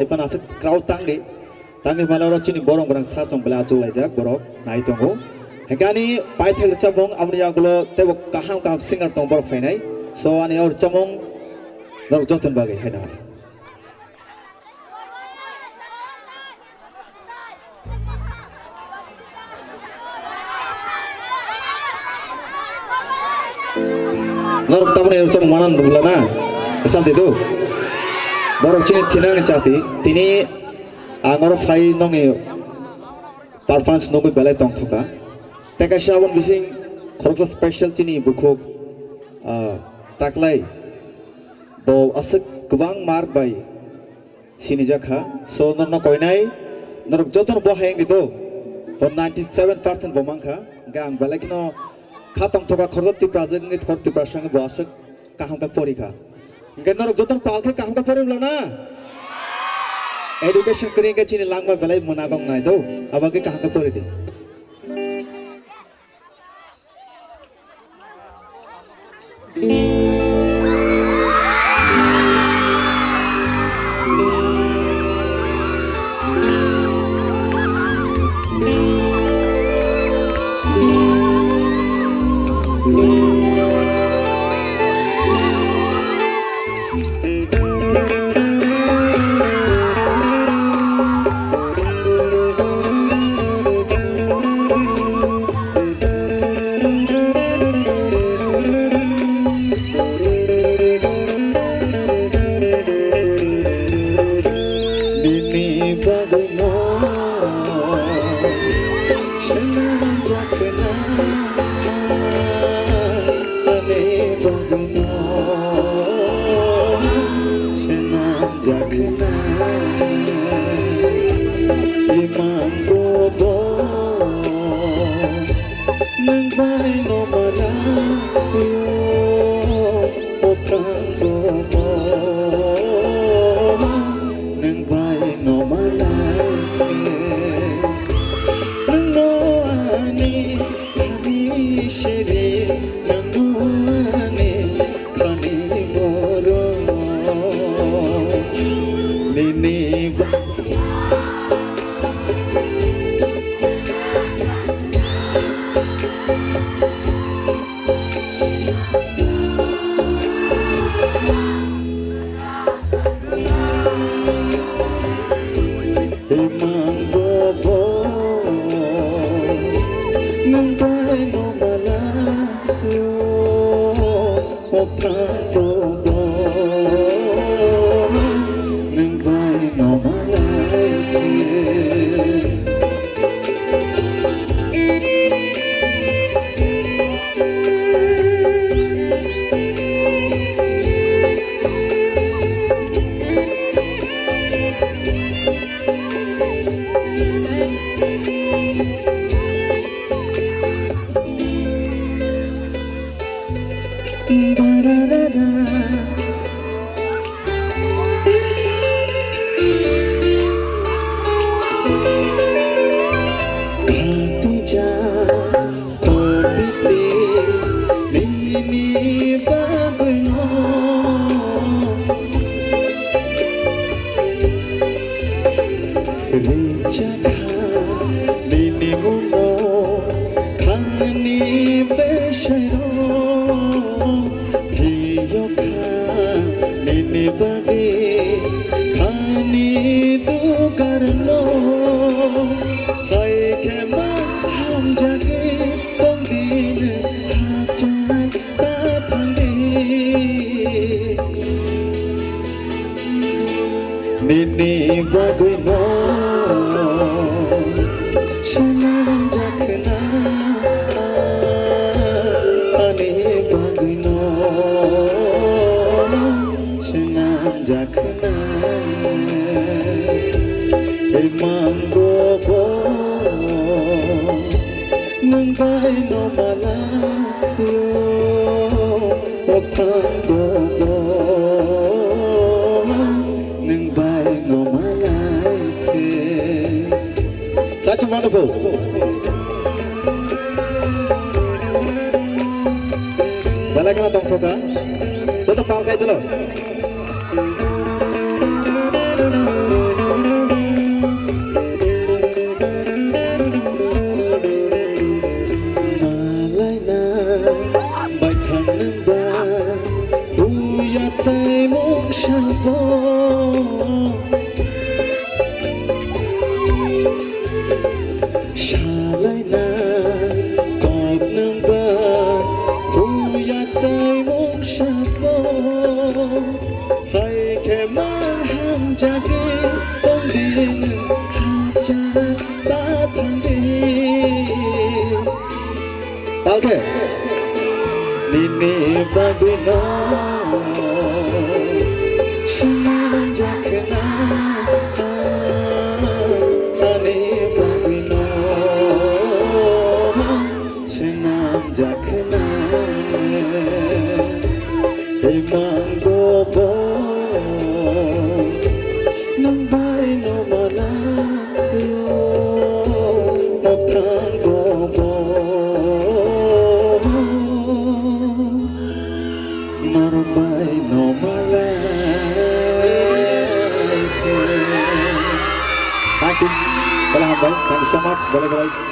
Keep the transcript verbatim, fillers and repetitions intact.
Ephano aswk crowd tangdi. Tangwi mano oro chini borok borang sa chwng belai achuk laijak borok nai tongo. Hengkhe ani paithak rwchapmung aboni yagulo teibo kaham kaham singer tong borok phainai. So ani o rwchapmung norok joton bagwi haino hai. Norok taboni rwchapmung manan bwla na? Salti tu. Borok chini thinang chati. Tini ang oro phai nokni performance nugwi belai tongthoka. Tei kaisa aboni bising khoroksa special chini bukhuk, ah, taklai. Bo aswk kwbang mark bai sinijak kha. So, norokno koinai, norok jotono bo hayung di do. Bo ninety seven percent bo mankha. Hingke ang belai kheno kha tongthoka khoroksa Tiprajwk wngwi thor Tiprasa wngwi bo aswk kaham khe pori kha. Hingke norok jotono pal khe kaham khe pori wngla na? Education kwrwi hingke chini langma belai mwnagong nai do. Abo khe kaham khe pori di. Nini bagwino swnamjakna, ani bagwino swnamjakna. Imang bobo nwng bai no malaio, o phan bobo nwng bai no malai khe. Nwng no ani thani siri, nwng no ani thani borok. Nini ba- Imang bobo nwng bai no malaio, o phan bobo nwng bai no malai khe. Khatijak, kotiti, nini bagwino. Rijak kha nini mungno, khani besairo. Phiyo kha nini bagwi khani dugarno. Hai khe ma hamjagwi tongdi nwng hachal ta thangdi. Nini bagwino swnamjakna, ani bagwino swnamjakna. Imang bobo nwng bai no malaio, o phan bobo nwng bai no malai khe. Such a wonderful. Belai kheno tongthoka. Joto pal khai dilo. Nini bagwino swnamjakna, ani bagwino swnamjakna. Himang gobo nwng bai no malaio, mothang gobo norok bai no malaikhe. Thank you. Belai hambai. Thank you so much. Belai belai.